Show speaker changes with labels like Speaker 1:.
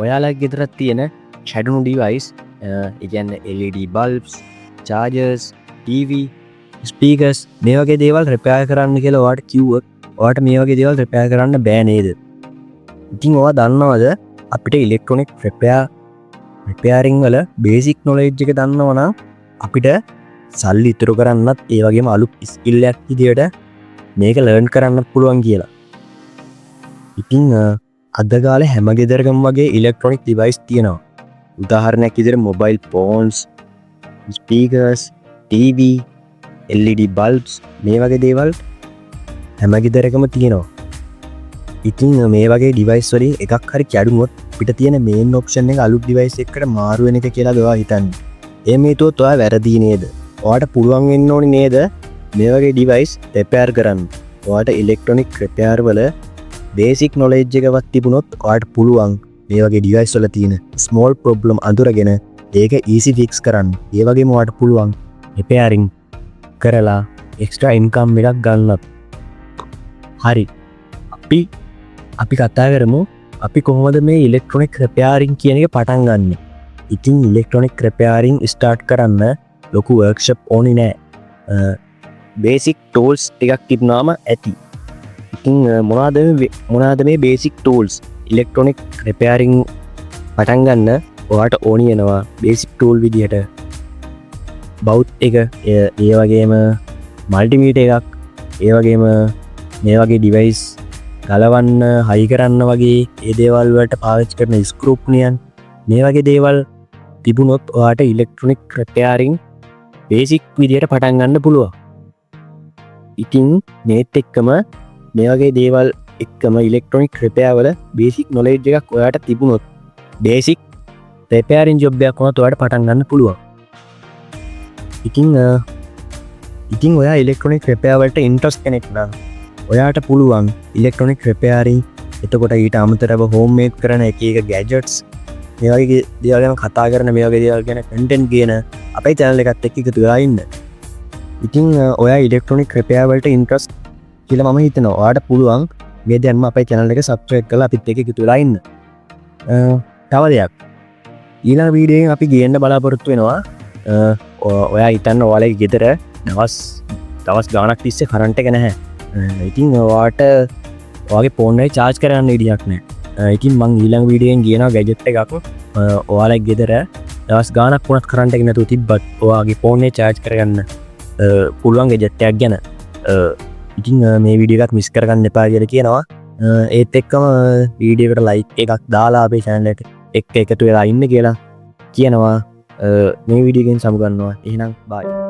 Speaker 1: ඔයාලා ගෙදරත් තියෙන කැඩුණු ඩිවයිස්, ඒ කියන්නේ LED bulbs, chargers, TV, speakers, මේ වගේ දේවල් රිපෙයාර් කරන්න කියලා ඔයාට කිව්වොත් ඔයාට මේ වගේ දේවල් රිපෙයාර් කරන්න බෑ නේද? ඉතින් ඔයා දන්නවද, අපිට ඉලෙක්ට්‍රොනික් රිපෙයාරිං වල බේසික් නොලෙජ් එක දන්නවනම් අපිට සල්ලි ඉතුරු කරන්නත්, ඒ වගේම අලුත් ස්කිල් එකක් විදියට මේක ලර්න් කරන්නත් පුළුවන් කියලා? ඉතින් අද කාලේ හැම ගෙදරකම වගේ ඉලෙක්ට්‍රොනික් ඩිවයිස් තියෙනවා. උදාහරණයක් විදිහට mobile phones, speakers, TV, LED bulbs, මේ වගේ දේවල් හැම ගෙදරකම තියෙනවා. ඉතින් මේ වගේ ඩිවයිස් වලින් එකක් හරි කැඩුනොත් අපිට තියෙන මේන් ඔප්ෂන් එක අලුත් ඩිවයිස් එකකට මාරු වෙන එක කියලාද ඔයා හිතන්නේ? එහෙම හිතුවොත් ඔයා වැරදි නේද? ඔයාට පුළුවන් වෙන්න ඕනි නේද මේ වගේ ඩිවයිස් රිපෙයාර් කරන්න? ඔයාට ඉලෙක්ට්‍රොනික් රිපෙයාර් වල බේසික් නොලෙජ් එකවත් තිබුණොත් ඔයාට පුළුවන් මේ වගේ ඩිවයිස් වල තියෙන ස්මෝල් ප්‍රොබ්ලම් අඳුරගෙන ඒක ඊසි ෆික්ස් කරන්න. ඒ වගේම ඔයාට පුළුවන් රිපෙයාරින් කරලා එක්ස්ට්‍රා ඉන්කම් එකක් ගන්නත්. හරි, අපි අපි කතා කරමු අපි කොහොමද මේ ඉලෙක්ට්‍රොනික් රිපෙයාරින් කියන එක පටන් ගන්න. ඉතින් ඉලෙක්ට්‍රොනික් රිපෙයාරින් ස්ටාර්ට් කරන්න ලොකු වර්ක්ෂොප් ඕනි නෑ. බේසික් ටූල්ස් ටිකක් තිබුණාම ඇති. ඉතින් මොනවාද මේ බේසික් ටූල්ස්? ඉලෙක්ට්‍රොනික් රිපෙයාරින් පටන් ගන්න ඔයාට ඕනි වෙනවා බේසික් ටූල් විදිහට බෞත් එක, ඒ වගේම මල්ටිමීටර් එකක්, ඒ වගේම මේ වගේ ඩිවයිස් ගලවන්න, හයි කරන්න වගේ ඒ දේවල් වලට පාවිච්චි කරන ස්ක්‍රූප්නියන්, මේ වගේ දේවල් තිබුණොත් ඔයාට ඉලෙක්ට්‍රොනික් රිපෙයාරින් බේසික් විදියට පටන් ගන්න පුළුවන්. ඉතින් මේත් එක්කම, මේ වගේ දේවල් එක්කම, ඉලෙක්ට්‍රොනික් රිපෙයාර් වල බේසික් නොලෙජ් එකක් ඔයාට තිබුණොත් බේසික් රිපෙයාරින් ජොබ් එකක් වුණත් ඔයාට පටන් ගන්න පුළුවන්. ඉතින් ඉතින් ඔයා ඉලෙක්ට්‍රොනික් රිපෙයාර් වලට ඉන්ට්‍රස්ට් කෙනෙක් නම් ඔයාට පුළුවන් ඉලෙක්ට්‍රොනික් රිපෙයාරින්, එතකොට ඊට අමතරව හෝම් මේඩ් කරන එක එක ගැජට්ස්, මේ වගේ දේවල් ගැන කතා කරන, මේ වගේ දේවල් ගැන කන්ටෙන්ට් ගේන අපේ චැනල් එකත් එක්ක එකතු වෙලා ඉන්න. ඉතින් ඔයා ඉලෙක්ට්‍රොනික් රිපෙයාර් වලට ඉන්ට්‍රස්ට් කියලා මම හිතනවා. ඔයාට පුළුවන් මේ දැන්ම අපේ චැනල් එක සබ්ස්ක්‍රයිබ් කරලා අපිත් එක්ක එකතු වෙලා ඉන්න. තව දෙයක්, ඊළඟ වීඩියෝ එකෙන් අපි ගේන්න බලාපොරොත්තු වෙනවා, ඔයා හිතන්න ඔයාලගේ ගෙදර දවස් දවස් ගාණක් තිස්සේ කරන්ට් එක නැහැ. ඉතින් ඔයාට ඔයාගේ ෆෝන් එක චාර්ජ් කරගන්න විදියක් නැහැ. ඉතින් මං ඊළඟ වීඩියෝ එකෙන් ගේනවා ගැජට් එකක්, ඔයාලගේ ගෙදර දවස් ගාණක් වුණත් කරන්ට් එක නැතුව තිබ්බත් ඔයාගේ ෆෝන් එක චාර්ජ් කරගන්න පුළුවන් ගැජට් එකක් ගැන. ඉතින් මේ වීඩියෝ එකත් මිස් කරගන්න එපා කියලා කියනවා. ඒත් එක්කම වීඩියෝ එකට ලයික් එකක් දාලා අපේ චැනල් එකට එක්ක එකතු වෙලා ඉන්න කියලා කියනවා. මේ වීඩියෝ එකෙන් සමුගන්නවා. එහෙනම් බයි.